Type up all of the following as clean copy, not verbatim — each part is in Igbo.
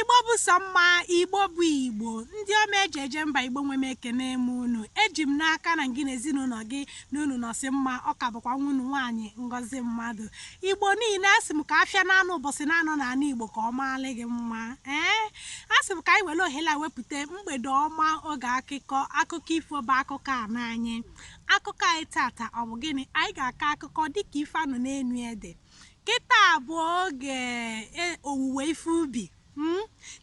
Igbo bụ sọ mma. Igbo bụ Igbo, ndị ọma eji eje mba. Igbo nwe m, ekene m unu. Eji m n'aka na gị na ezinụlọ gị na unu nọsị mma. Ọ ka bụkwa nwa unu nwaanyị, Ngozi Mmadụ. Igbo niile, asị m ka afịa na-anọ ụbọchị na-anọ n'ala Igbo ka ọ maalị gị mma. Ee, asị m ka anyị were ohere a wepụta mgbede ọma, oge akụkọ, akụkọ ifo bụ akụkọ a n'anyị. Akụkọ anyị tata, ọ bụ gịnị? Anyị ga-akọ akụkọ dịka ife anọ n'enu ede. Kịta bụ oge owuwe ife ubi.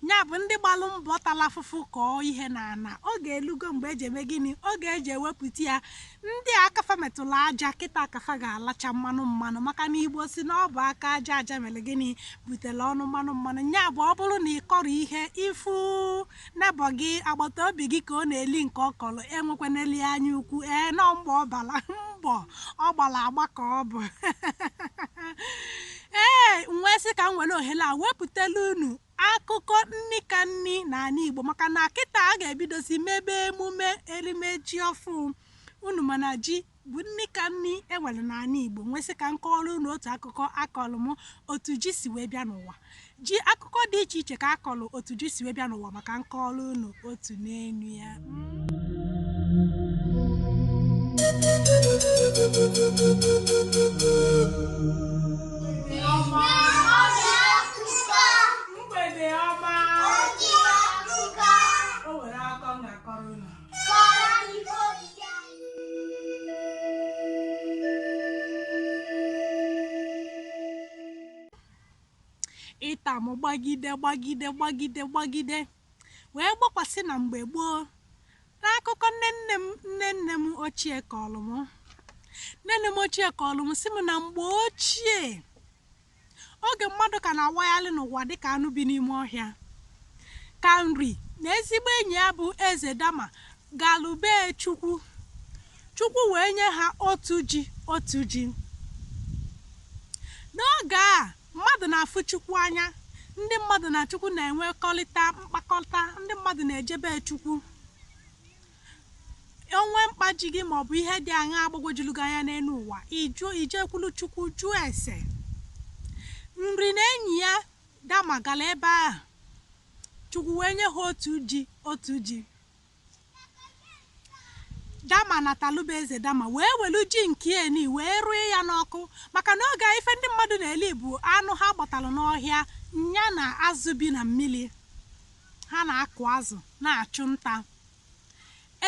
Ya bụ ndị gbalụ mbọ, tala afụfụ, kọọ ihe n'ala. Oge elugo mgbe eji eme gịnị? Oge eji ewepụta ya. Ndị akafa metụrụ aja kịta, akafa ga-alacha mmanụ mmanụ, maka na Igbo si na ọ bụ aka aja aja mere gịnị? Butere ọnụ mmanụ mmanụ. Ya bụ, ọ bụrụ na ị kọrọ ihe, ifu neighbour gị, agbata obi gị, ka ọ na-eli nke ọ kọrọ, enwekwaneli anya ukwu. Ee, nọ mgbe ọ bara mbọ ọ gbara agba ka ọ bụ. Ee, m wee sị ka m were ohere a wepụtala unu akụkọ nni ka nni n'ala Igbo, maka na kịta a ga-ebidozi mebe emume erimeji ọfụ unu. Mana ji bụ nni ka nni enwere n'ala Igbo. Nwee sị ka m kọọrọ unu otu akụkọ akọrọ m otu ji si wee bịa n'ụwa. Ji, akụkọ dị iche iche ka akọrọ otu ji si wee bịa n'ụwa, maka nkọrọ unu otu n'enu ya. Mgbede ọma. O nwere akọ m ga-akọrọ unu. Ịta m gbagide gbagide gbagide gbagide wee gbakwasị na mgbe gboo, n'akụkọ nne nne m, nne nne m ochie kọrọ m. Nne nne m ochie kọrọ m, sị m na mgbe ochie, oge mmadụ ka na-awagharị n'ụwa dịka anụ bi n'ime ọhịa, ka Nri na ezigbo enyi ya bụ Eze Dama galụ bee Chukwu. Chukwu wee nye ha otu ji, otu ji. N'oge a mmadụ na-afụ Chukwu anya, ndị mmadụ na Chukwu na-enwekọrịta mkpakọrịta, ndị mmadụ na-ejebe Chukwu. Onwe mkpa ji gị maọbụ ihe dị aṅa agbagwojulu gị anya n'elu ụwa, ijụ ijekwulu Chukwu jụọ ese. Nri na enyi ya Dama gara ebe ahụ, Chukwu wee nye ha otu ji, otu ji. Dama na talụba Eze Dama wee welu ji nke eni wee rụọ ya n'ọkụ, maka na oge a, ife ndị mmadụ na-eli bụ anụ ha gbatalụ n'ọhịa, nya na azụ bi na mmiri. Ha na-akụ azụ, na-achụ nta.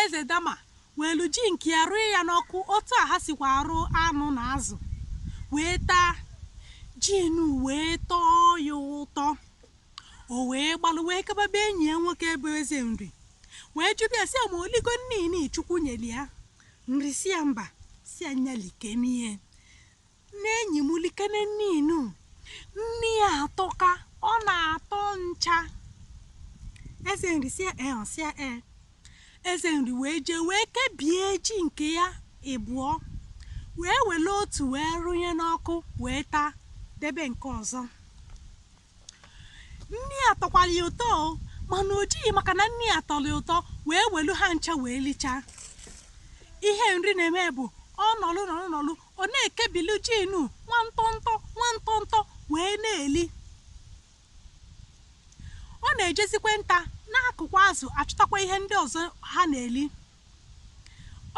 Eze Dama welu ji nke ya rụọ ya n'ọkụ otu a ha sikwa arụ anụ na azụ, wee taa ji nu, wee tọọ ya ụtọ. O wee gbalụ wee gaba be enyi ya nwoke bụ Eze Nri, wee jụbịa ya, sị ya ma oligo nnini Chukwu nyeli ya. Nri si ya mba, si ya nyalikenie na enyi m, likene nninu, nni ya atọka, ọ na-atọ ncha. Eze Nri si ya ee, ọ sị ya ee. Eze Nri wee jee wee kebie ji nke ya ịbụọ, wee were otu wee rụnye n'ọkụ wee taa, debe nke ọzọ. Nni ya tọkwara ya ụtọ o, mana o jighị maka na nni ya tọrọ ya ụtọ wee welu ha ncha wee lichaa. Ihe Nri na-eme bụ, ọ nọlụ nọlụ nọlụ, ọ na-ekebilu ji nu nwa ntọntọ nwa ntọntọ wee na-eli. Ọ na-ejezikwe nta na-akụkwa azụ, achụtakwa ihe ndị ọzọ ha na-eli.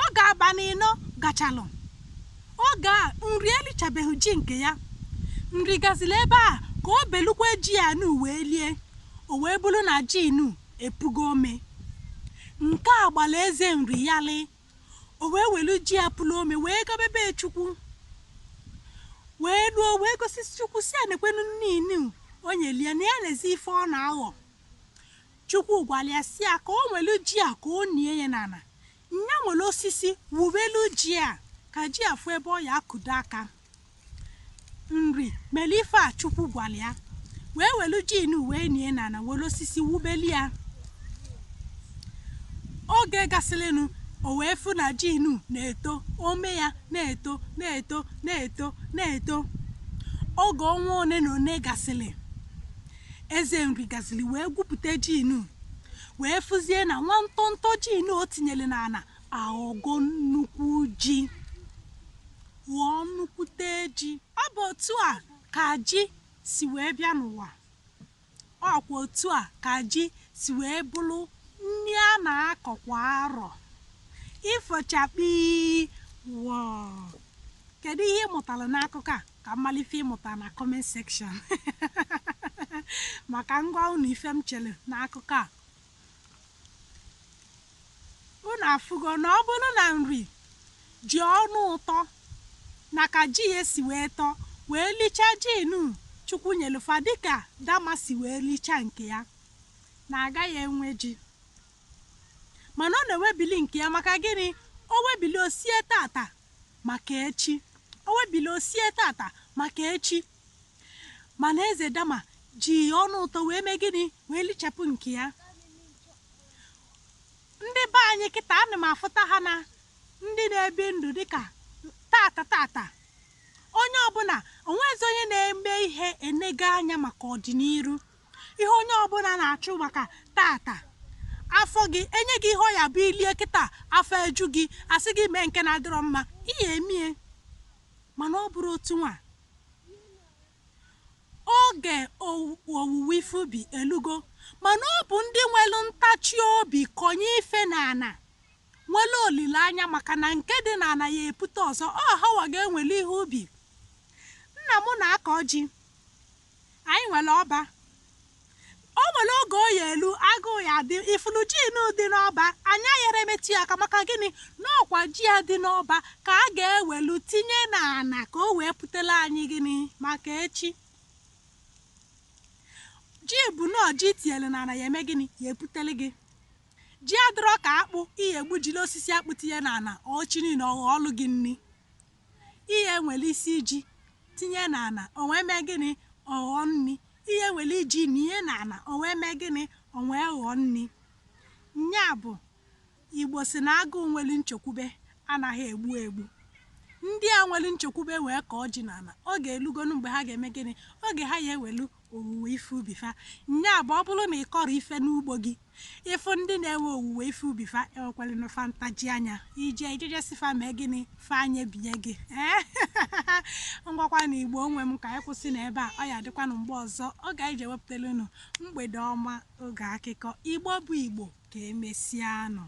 Oge abalị 4 gachalụ, oge a Nri elichabeghị ji nke ya, Nri gaziri ebe a ka o belukwa ji ya nu wee lie, o wee bụrụ na ji nu epugo ome. Nke a gbara Eze Nri ya lee. O wee welu ji ya pụrụ ome wee gaba be Chukwu, wee luo wee gosi Chukwu, si ya nekwenu nninu o nyeli ya, na ya na-ezi ife ọ na-aghọ. Chukwu gwara ya, si ya ka o welu ji a ka o nie ya n'ala, nya nwere osisi wubelu ji a ka ji a fụ ebe ọ ya akụdo aka. Nri mere ife a Chukwu gwara ya, wee welu ji nu wee nie n'ala, were osisi wubelu ya. Oge gasịrịnụ, o wee fụ na ji nu na-eto, ome ya na-eto, na-eto, na-eto, na-eto. Oge ọnwa one na one gasịrị, Eze Nri gaziri wee gwupụta ji nu, wee fụzie na nwa ntọntọ ji nu o tinyere n'ala aghọgo nnukwu ji, ghọọ nnukwute ji. Ọ bụ otu a ka ji si wee bịa n'ụwa. Ọ Ọkwa otu a ka ji si wee bụrụ nri a na-akọ kwa arọ. Ifochakpi wọọ. Kedu ihe ị mụtara n'akụkọ a? Ka m malụ ife ị mụtara na comment section, maka m gwa unu ife m chere n'akụkọ a. Unu afụgo na ọ bụrụ na Nri ji ọnụ ụtọ na ka ji ya si wee tọọ wee lichaa ji nu Chukwu nyelu fa dịka Dama si wee lichaa nke ya, na agaghị enwe ji. Mana ọ na-ewebili nke ya maka gịnị? O webili o sie tata maka echi, o webili o sie tata maka echi. Mana Eze Dama ji ọnụ ụtọ wee mee gịnị? Wee lichapụ nke ya. Ndị be anyị kịta, ana m afụta ha na ndị na-ebi ndụ dịka tata tata. Onye ọbụla onwezi onye na-eme ihe enego anya maka ọdịnihu. Ihe onye ọbụla na-achụ maka tata, afọ gị enye gị ihe ọ ya bụ ilie kịta, afọ eju gị, asị gị mee nke na-adịrọ mma, ihe emie. Mana ọ bụrụ otu nwa oge owuwe ife ubi elugo, mana ọ bụ ndị nwere ntachi obi kọnye ife n'ana, nwere olileanya maka na nke dị n'ana ya epute ọzọ, ọ hawa ga-enwele ihe ubi. Nna m na-akọ ji, anyị nwere ọba. O nwere oge o ya elu agụụ ya dị, ifulu ji nu dị n'ọba, anyị ayara emetụ ya aka. Maka gịnị? N'ọkwa ji ya dị n'ọba ka a ga-ewelu tinye n'ana ka o wee putela anyị gịnị maka echi. Ji bụ nọọ ji tinyere n'ana ya eme gịnị? Ya eputele gị. Ji adịrọ ka akpụ, ihe egbujiri osisi akpụ tinye n'ana, ọchị niile ọ ghọọlụ gị nni. Ihe nwere isi ji tinye n'ana, o wee mee gịnị? Ọ ghọọ nni. Ihe nwere iji nie n'ana, o wee mee gịnị? O wee ghọọ nni. Nya bụ Igbo si na agụụ nwere nchekwube anaghị egbu egbu. Ndị a nwere nchekwube wee kọọ ji n'ala, oge elugonu mgbe ha ga-eme gịnị? Oge ha ya ewelu owuwe ife ubi fa. Nya bụ ọ bụrụ na ị kọrọ ife n'ugbo gị, ịfụ ndị na-ewe owuwe ife ubi fa, enwekwara fa ntaji anya ije ijeje si fa mee gịnị? Fa anya ebinye gị. Ee, ngwakwa na Igbo onwe m, ka anyị kwụsị n'ebe a. Ọ ya adịkwanụ mgbe ọzọ oge anyị ji ewepụtara unu mgbede ọma, oge akụkọ. Igbo bụ Igbo, ka emesịanụ.